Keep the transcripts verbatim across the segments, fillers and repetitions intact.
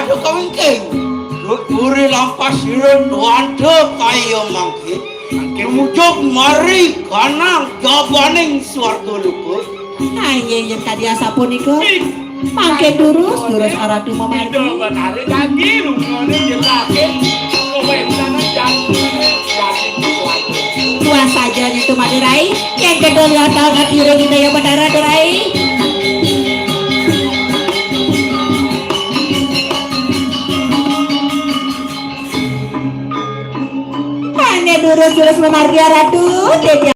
Kawingking, tuturi lampah sira tuanta kaya mangke, tumuju mari kanang jabaning swarga luhur. Nanging yen kadi asapunika, mangke durus, durus Aratu mamargi. Ida Betara janji lungané nyerahke kawéntenan jantune daging swarga. Puas saja nyentuh madu rai, yen kedul ya tahu ngatira Ida Betara rai. Hanya durus-durus mamargi Aratu, Déwi.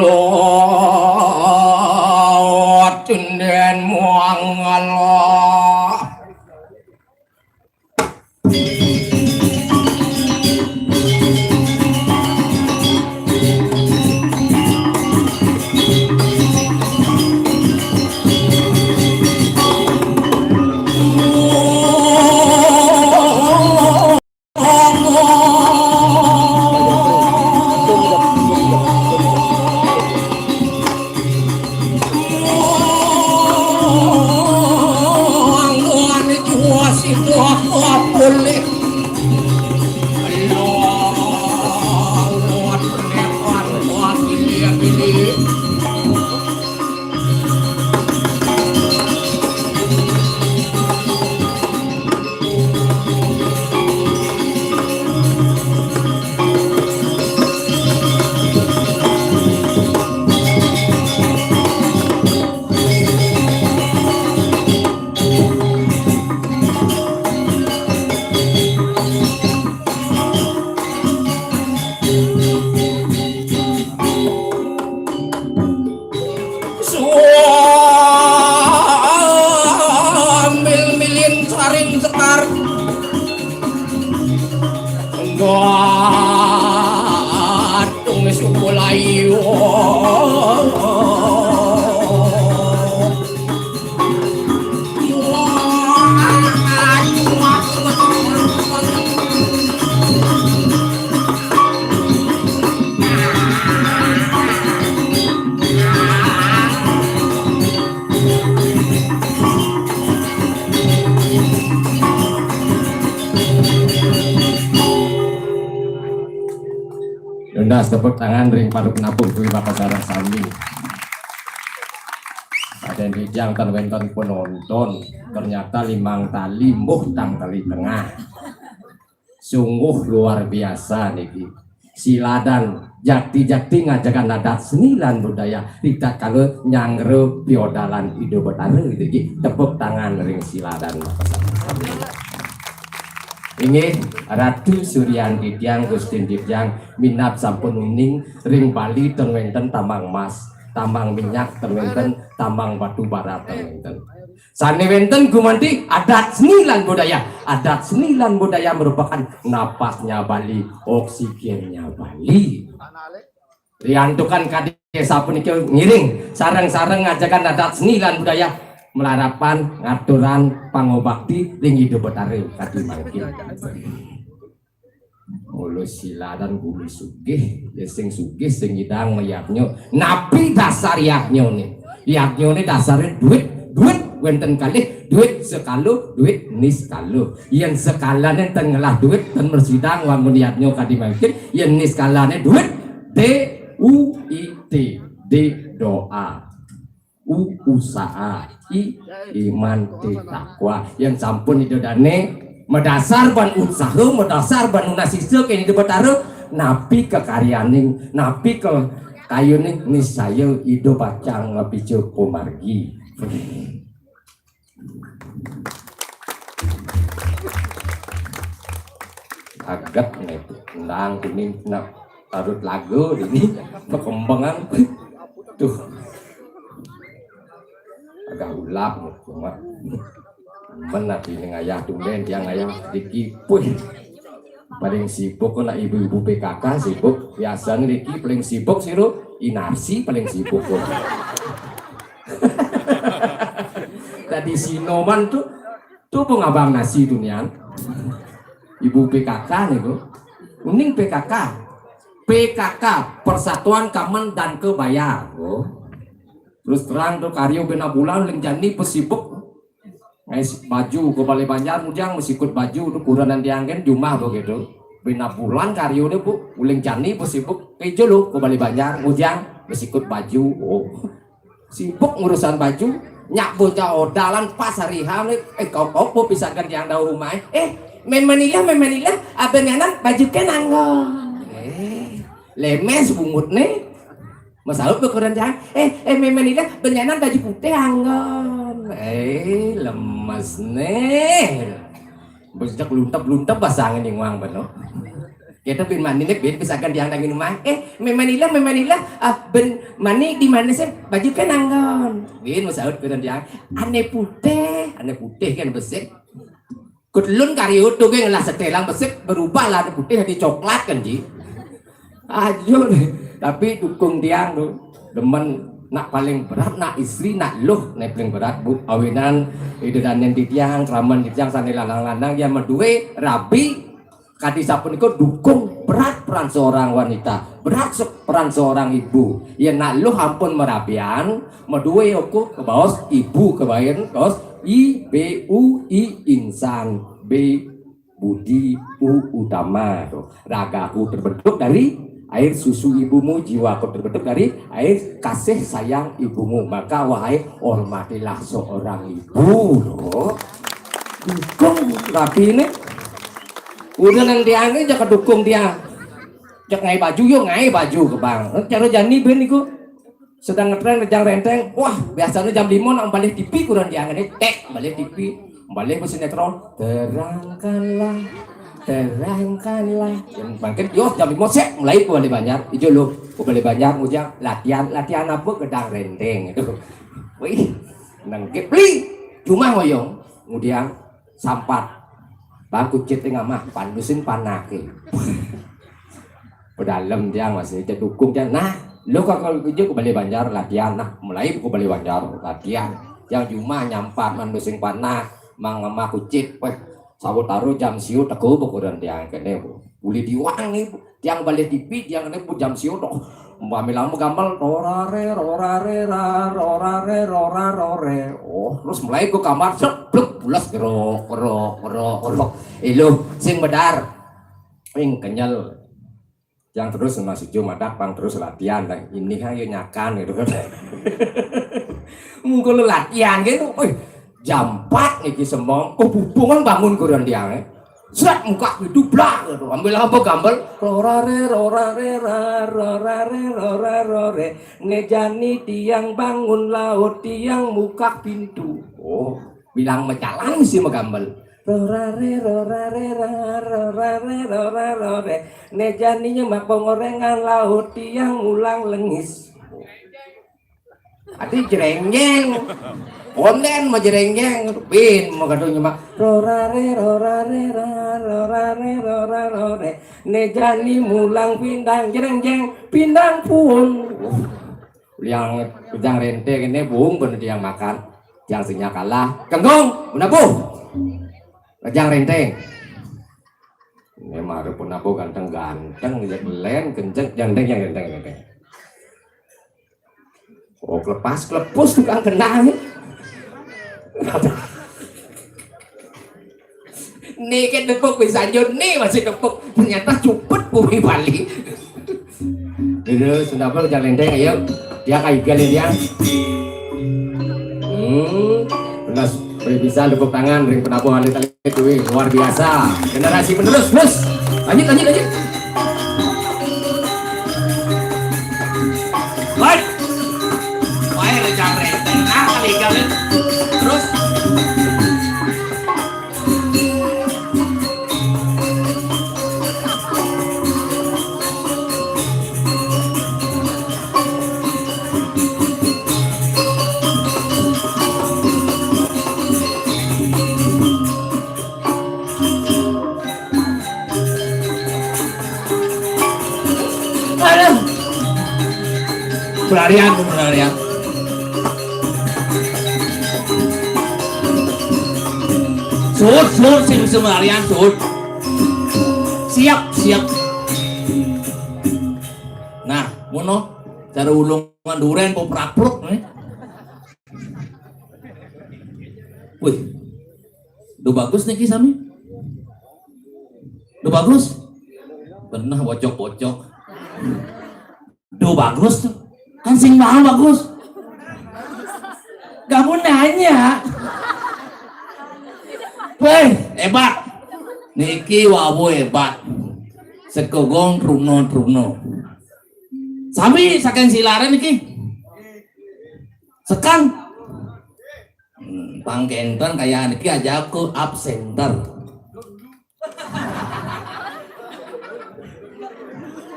Lord, den muang Allah. Sambil milin saring sekar. Gantung suku layu. Tundas tepuk tangan ring para penabuh kuwi Bapak Sarah sami. Sadéréng titiang ten wénten penonton, ternyata limang tali mbuh tang tali tengah. Sungguh luar biasa niki. Siladan jakti-jakti ngajegang adat seni lan budaya, ritatkala nyanggra piodalan Ida Betara niki. Tepuk tangan ring siladan. Inggih, Ratu Suryan titiang, Gustin titiang, minab sampun uning ring Bali ten wénten tambang emas, tambang minyak ten wénten, tambang batu bara ten wénten. Sané wénten gumanti adat seni lan budaya. Adat seni lan budaya merupakan napasnya Bali, oksigennya Bali. Riantukan kadi sapunika ngiring sareng-sareng ngajegang adat seni lan budaya malarapan ngaturan pangubakti ring Ida Betara kadi mangkin. Mula siladan gulu sugih, ya sing sugih sing nyidang mayadnya. Napi dasar yadnyané? Yadnyané dasaré duit, duit wénten kalih, duit sekala, duit niskala. Yén sekalané ten ngelah duit, ten mrasidang wangun yadnya kadi mangkin, yén niskalané duit, D U I T, D doa. U usaha, I iman, T takwa. Yén sampun Ida Dané madasar ban usaha, madasar ban nunas sisa kén Ida Betara, Napi ka karyaning, napi ka kayuning, niscaya Ida pacang ngapica pamargi. Aget nih, endang kuning nak tarut lagu ini perkembangan. Tuh. Agak ulap cuma. Men ati ini ngayah tumben tiang ngayah sedikit. Puih. Paling sibuk kok nak ibu-ibu P K K sibuk. Biasanya Riki paling sibuk siru inarsi paling sibuk kok. Tadi sinoman tuh tuh pengabang nasi tuh nian. Ibu P K K nih tuh. Uning P K K. P K K, Persatuan Kamen dan Kebayar. Oh. Terus terang tuh karyo bena bulan uling jani pesibuk. Ngais baju ke Balai Banjar mujang mesikut baju tuh kurenan dianggen jumah begitu. Bena bulan karyo deh bu, uling jani pesibuk. Kejo lu ke Balai Banjar mujang mesikut baju. Oh. Sibuk ngurusan baju. Nyak bocah odalan pas hari H nih, eh kau kau bu pisakan yang tahu rumah. Eh, men manilah, men manilah, abang anak baju kan anggon. Eh, lemes bungut nih. Masaut ke kurenan dianggen, eh, eh, men manilah, abang anak baju putih anggon. Eh, lemes nih. Bejak luntep-luntep basangin yang wang beno. Kita bin mani nih, bin pisakan dianggen rumah. Eh, men manilah, men manilah, ah, ben mani di mana sih? Baju kan anggon. Bin masaut kurenan dianggen, ane putih, ane putih kan besik. Kutelun karyo tuh geng lah setelang besik berubah lah ane putih jadi coklat kan ji. Ajo nih. Tapi dukung tiang tuh. Demen nak paling berat, nak istri, nak luh, nih paling berat bu. Awinan ida danen di tiang, keraman di tiang, sane lanang-lanang yang medue rabi. Kadi sapunika dukung berat peran seorang wanita, berat se- peran seorang ibu. Ya nak luh ampun merabian, medue oku kebaos ibu kebayan, kaos I B U I insan, B Budi U utama tuh. Ragaku terbentuk dari air susu ibumu, jiwaku terbentuk dari air kasih sayang ibumu. Maka wahai hormatilah seorang ibu loh. Dukung rabi ini. Udah nang dia ini jaga dukung dia. Cek ngai baju yo ngai baju ke bang. Cara jani ben iku sedang ngetren Rejang Renteng. Wah, biasanya jam lima nak balik T V kurang diangkat tek balik T V. Balik ke sinetron. Terangkanlah, terangkanlah. Yang bangkit yo jam lima sek mulai ke Balai Banjar. Ijo lo ke Balai Banjar ngujang latihan, latihan apa gedang renteng itu. Wih, nang beli cuma ngoyong. Kemudian sampat bang kucit tengah mah pandusin panake. Pedalem tiang masih aja dukung tiang. Nah, lo kakak kerja ke Balai Banjar latihan. Nah, mulai ke Balai Banjar latihan. Tiang cuma nyampat mandu sing panah, mang ngemah kucit. Weh, sawo taruh jam siu teko bekuran tiang kene bu. Boleh diwang nih bu. Tiang balik T V, tiang kene bu jam siu dok. Umpami lama gamal rorare rorare ra rorare rorarore. Oh, terus mulai ke kamar set blek pulas gerok gerok gerok gerok. Eh lo sing bedar. Ing kenyal. Yang terus sama si Jo madak pang terus latihan dan ini ayo nyakan gitu kan. Mungkin lu latihan gitu. Wih, jam empat niki semong, oh bubungan bangun kurang dia eh. Seret muka gitu blak gitu. Ambil apa gambar? Rorare rorare ra rorare rorarore. Nejani tiang bangun laut tiang muka pintu. Oh, bilang mecalang sih megambel. Rorare rorare ra rorare rorarore. Nejani nyemak pengorengan laut tiang ulang lengis. Ati jerengjeng. Konden mau jerengjeng. Bin mau kadung nyemak. Rorare rorare ra rorare rorarore. Nejani mulang pindang jerengjeng pindang pun. Yang kejang rente ini bung bener yang makan. Yang sinya kalah. Kenggong, menabuh. Kejang rente. Ini mah ada penabuh ganteng-ganteng, ya kelen, kenceng, ganteng, yang ganteng, ganteng. Oh, kelepas, kelepus tukang kenal nih. Nih kan tepuk bisa nyut, nih masih tepuk. Ternyata cupet bumi Bali. Dulu sudah apa jangan lenteng ayo. Dia kayak gale dia. Hmm, belas beri bisa tepuk tangan ring penabuh alit-alit kuwi luar biasa. Generasi penerus, terus. Lanjut, lanjut, lanjut. Aduh. Berarian, berarian. Sud, sud, sing bisa berarian, sud. Siap, siap. Nah, ngono. Cara ulungan duren kok prapruk nih. Wih. Duh bagus niki sami. Duh bagus. Benah bocok-bocok. Duh bagus tuh. Kan sing mau bagus. Kamu nanya. Weh, hebat. Niki wawu hebat. Sekogong trumno-trumno. Sami saking Silaran niki. Sekan. Hmm, pang kenten kaya niki aja aku up center.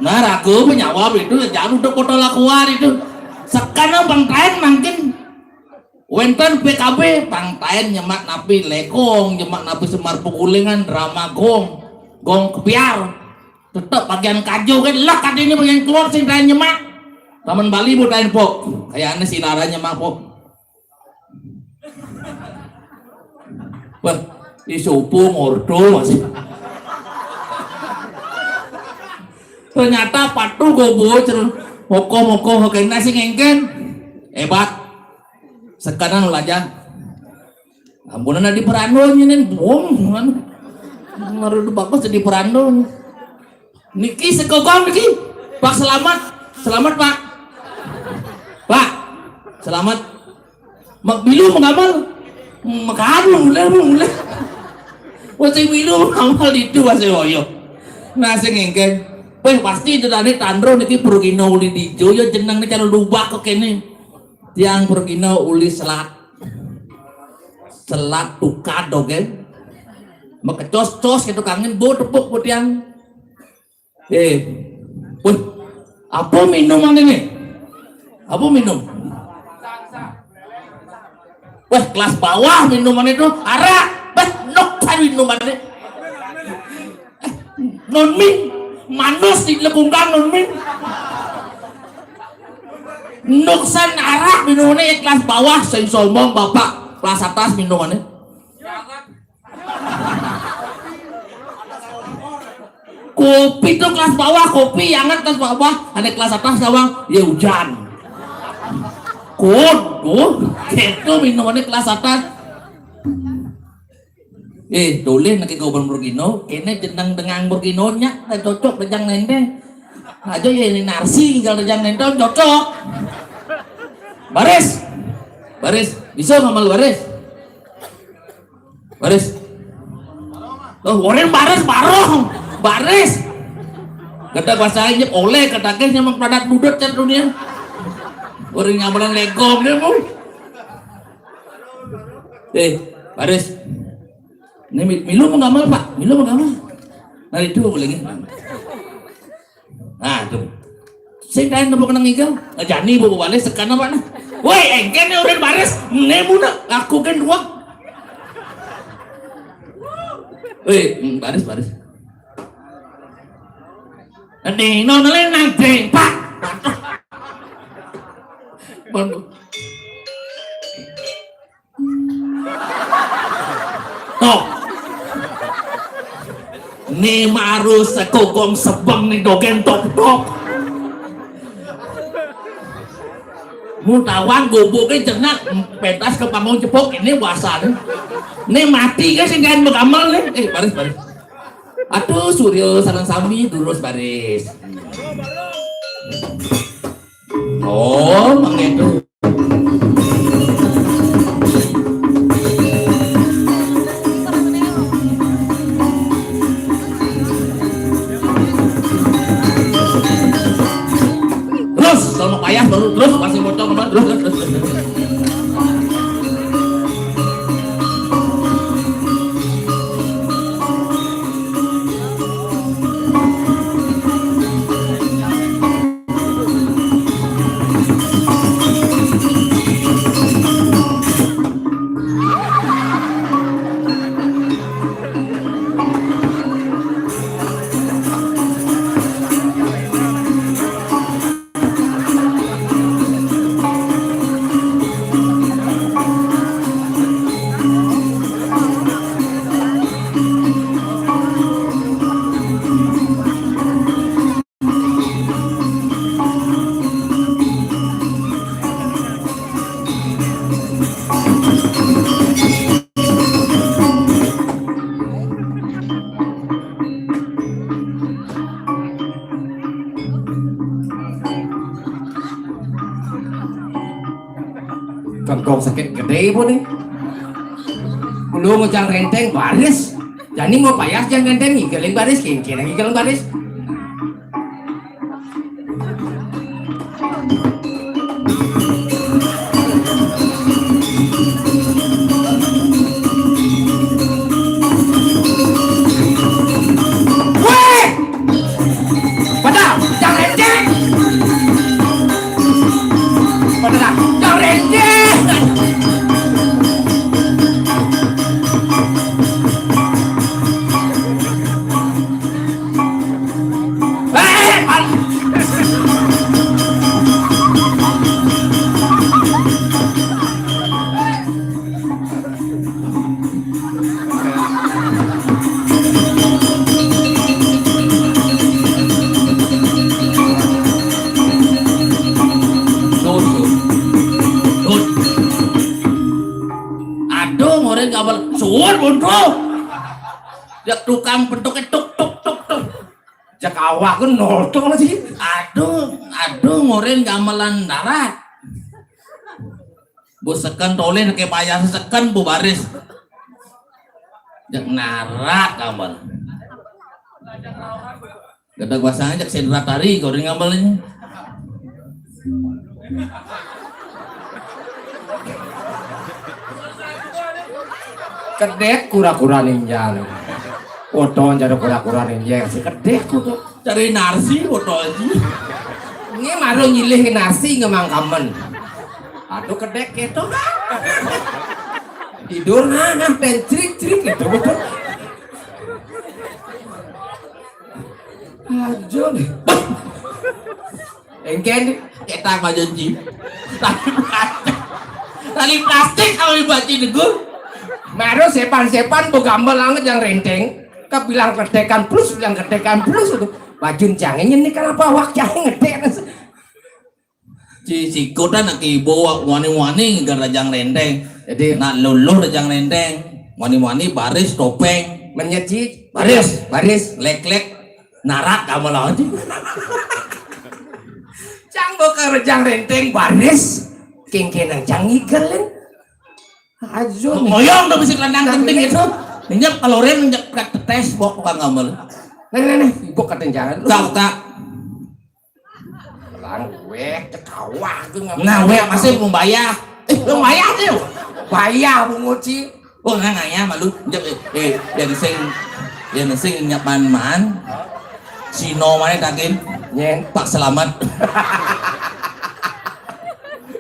Nah, ragu penjawab itu, jangan udah foto lakuan itu. Sekarang Bang Tain makin wenten P K B, Bang Tain nyemak napi Lekong, nyemak napi Semar Pekulingan, drama gong, gong kepiar. Tetep bagian kajo kan lah, katanya bagian keluar sing Tain nyemak. Taman Bali bu Tain pok, kayaknya si Lara nyemak pok. Wah, di supu ngordo masih. Ternyata patu gobo cer moko-moko kena sing engken. Hebat. Sekarang aja. Ampunan di perandon ini bom kan. Ngaruh bagus di perandon. Niki sekokong niki. Pak selamat. Selamat, Pak. Pak. Selamat. Mak bilu mengamal. Makanu mulai mulai. Wah sing bilu mengamal itu bahasa Woyo. Nah sing engken. Weh pasti itu tadi tandro niki perugino uli dijo ya jeneng niki kalau lubak kok kene. Tiang perugino uli selat. Selat tukad oke. Mekecos-cos gitu kangen bo tepuk bo tiang. Eh, wih, apa minuman ini? Apa minum? Wah, kelas bawah minuman itu arak. Wah, nok kan minuman ini. Eh, non min, manus di lekungkang non min. Nuksan arak minumannya kelas bawah, sing sombong bapak kelas atas minumannya. Kopi tuh kelas bawah, kopi anget kelas bawah, ada kelas atas doang, ya hujan. Kun, kun, gitu minumannya kelas atas. Eh, tulis nak kau bermurgino, kene jenang dengan murgino nyak, tak cocok dengan nende. Aja ya ini narsi kalau dengan nende cocok. Baris, baris, bisa ngamal baris. Baris. Loh, orang baris barong. Baris. Kata bahasa aja oleh kata ke nyamang padat budut kan dunia. Orang nyamalan legom dia mau. Eh, baris. Ini milu mau ngamal pak, milu mau ngamal. Nah itu boleh. Nah, tuh. Sing kain tepuk nang iga. Ngejani bawa balik sekarang apa nah? Woi, engken nih orang baris. Nemu nak, aku kan dua. Woi, hmm, baris baris. Nanti nona lain nanti pak. Bang. Tok. Ni marus sekokong sebeng ni dogen tok tok. Mu tawang gubuk ke jenak pentas ke panggung cepok ini puasa ni. Ni mati ke sing kain beramal ni. Eh baris baris. Atuh Suryo sareng sami durus baris. Oh, mangga itu. Terus, kalau payah baru terus masih bocor kemana terus terus terus. Terus. Kengkong sakit gedé pun nih. Kulo ngejang renteng baris. Jani mau payah jang renteng ngigeling baris, kengkén ngigeling baris. Wéh! Pada jang renteng. Pada jang renteng. Aduh, ngoréng kabel suwun buntu. Ya tukang bentuknya tuk tuk tuk tuk. Cek awak ku nol tuk sih. Aduh, aduh, ngoréng gamelan darat. Bu seken tolih ké payah seken bu baris. Jek narak gamel. Gede kuasa jek sedra tari kau ring gamel ini. Kedék kura-kura ninja. Foto jadi kura-kura ninja si kedék kudu. Cari narsi foto aja. Ini maru nyilih narsi ngemang kamen. Aduh kedék gitu. Tidur nah, nah dan cerik-cerik gitu betul. Aja nih. Engken kita mah janji. Tali plastik. Tali plastik kalau dibaca degu. Maru sepan-sepan bu gamel banget yang renteng. Kebilang kedekan plus, bilang kedekan plus itu. Bajun jangan ini kenapa awak jangan ngedek. Ci sikutan nak ibu wani-wani ngeger rejang renteng. Jadi nak luluh rejang renteng. Wani-wani baris topeng. Menyeci baris, baris lek-lek narak kamu lawan ci. Cang boka rejang renteng baris. Kengkenang cang ngigelin. Ajo. Moyong tuh bisi kelendang genting itu. Injak kelurin injak prak tetes bok tukang gamel. Nah, nah, nah, ibu katen jangan. Kak, kak. Lang wéh ketawa tuh nggak. Nah, wéh masih mau bayar. Eh, mau bayar tuh. Bayar bungut sih. Oh, nggak nanya malu. Jep, eh, eh, yang sing, yang sing nyapan man. Sino mana takin? Nyen. Pak Selamat.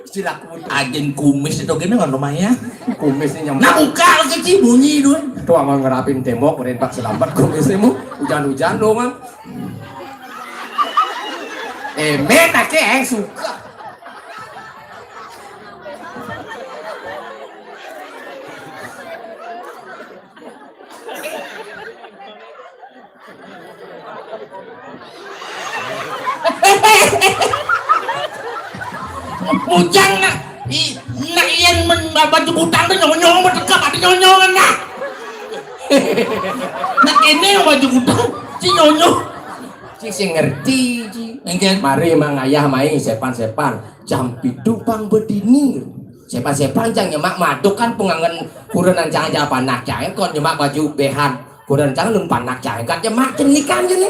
Silaku. Ajin kumis itu gini kan lumayan. Kumisnya nyamuk. Nah, buka lagi sih bunyi itu. Tuh amal ngerapin tembok, udah Pak Selamat kumisnya mu. Hujan-hujan doang. Eh, men, ake, eh, suka. Bujang nak, i, nak iyan men baju butang tu nyonyong bertekap ada nyonyong nak. Nak ini baju butang si nyonyong. Ci sing ngerti ci. Engken. Mari mang ayah mai sepan-sepan jam pitu pang bedini. Sepan-sepan jang nyemak maduk kan pengangen kurenan jang aja panak jang kon nyemak baju behan kurenan jang nun panak jang kat nyemak jenikan jeni.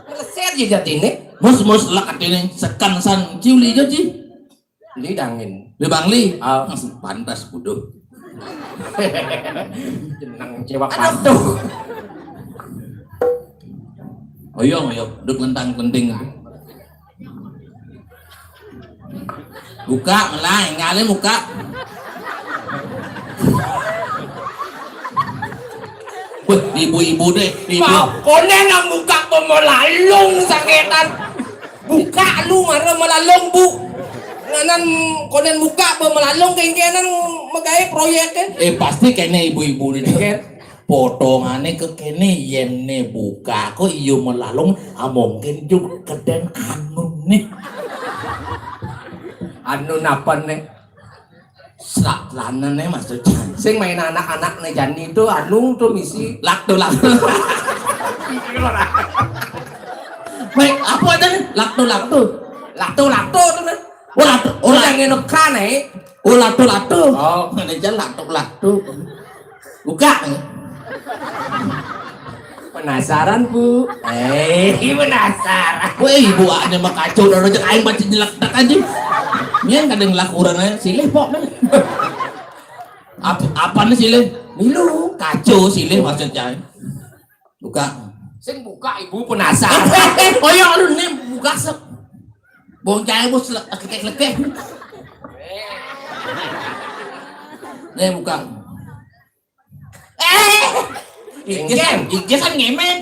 Meleset je jatine. Mus mus lek atine sekan san ciuli je ci. Li dangin. Li bangli. Ah. Pantas kudu. Jeneng cewek patuh. Oyong, oyong, duk lentang penting. Buka, melai, ngalih buka. Wah, ibu-ibu deh, ibu. Mau konen nang buka pemelalung saketan. Buka lu mara melalung bu. Nganan konen buka pemelalung kengkenan megawe proyek kan. Eh pasti kene ibu-ibu nih. Ker. Potongane ke kene yenne buka kok iyo melalung ah, mungkin juga keden anu nih. Anu napa nih? Serak lanane maksudnya. Sing main anak-anak nih Jani itu anu tuh misi lakto lakto. Baik, apa aja nih? Lakto lakto. Lakto lakto tuh nih. Oh, lakto. Oh, yang ngenekan nih. Oh, latu-latu. Oh, ngene aja latu-latu. Buka. Penasaran, Bu? Eh, penasaran. Weh, ibu ane mah kacau, udah rojak aing baca jelek tak aja. Nyén kadang lakuran aja, silih pok. Apa, apa nih silih? Milu. Kacau silih maksudnya. Buka. Sing buka, Ibu penasaran. Oh iya, lu nih buka sep. Bong cahaya bos lekek-lekek. Nih buka. Eh, Iges, Iges kan ngemen.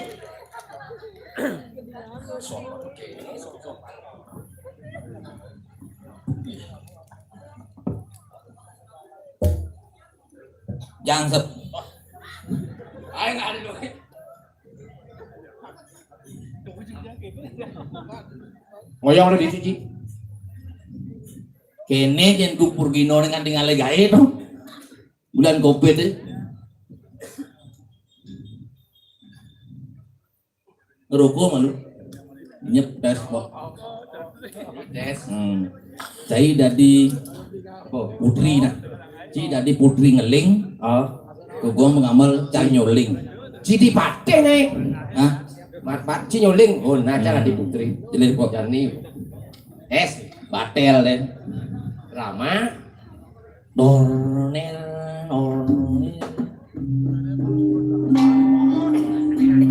Jangan sep. Ayo nggak ada duit. Ngoyong udah dicuci. Kene jen gubernur Gino kan tinggal gaé to. Bulan Covid e. Ngerokok malu. Nyep tes kok. Tes. Hmm. Cai dadi apa? Putri nah. Ci dadi putri ngeling. Oh. Kok gua mengamal cai nyoling. Ci di paten nih. Hah? Mat mat ci nyoling. Oh, nah cara di putri. Jelas kok. Jani. Tes. Batel deh. Rama. Dornel, dornel.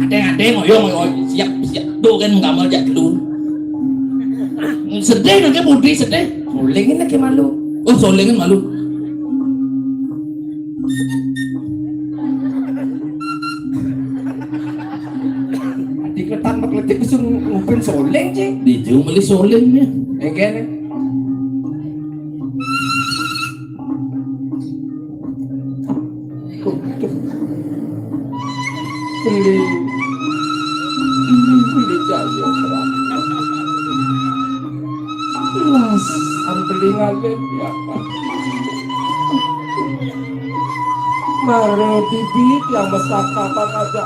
Adeng, adeng, oyo, oyo, siap, siap. Tuh kan gambar jak dulu. Sedih nang putri sedih. Soling ini ke malu. Oh, soling kan malu. Dikletan bekletik bisa ngupin soling sih. Di jauh beli soling ya. Engke. Beli, beli jaya, Pak. Las, am beli ngalih ya, Pak. Mare bibit yang besar kapan aja.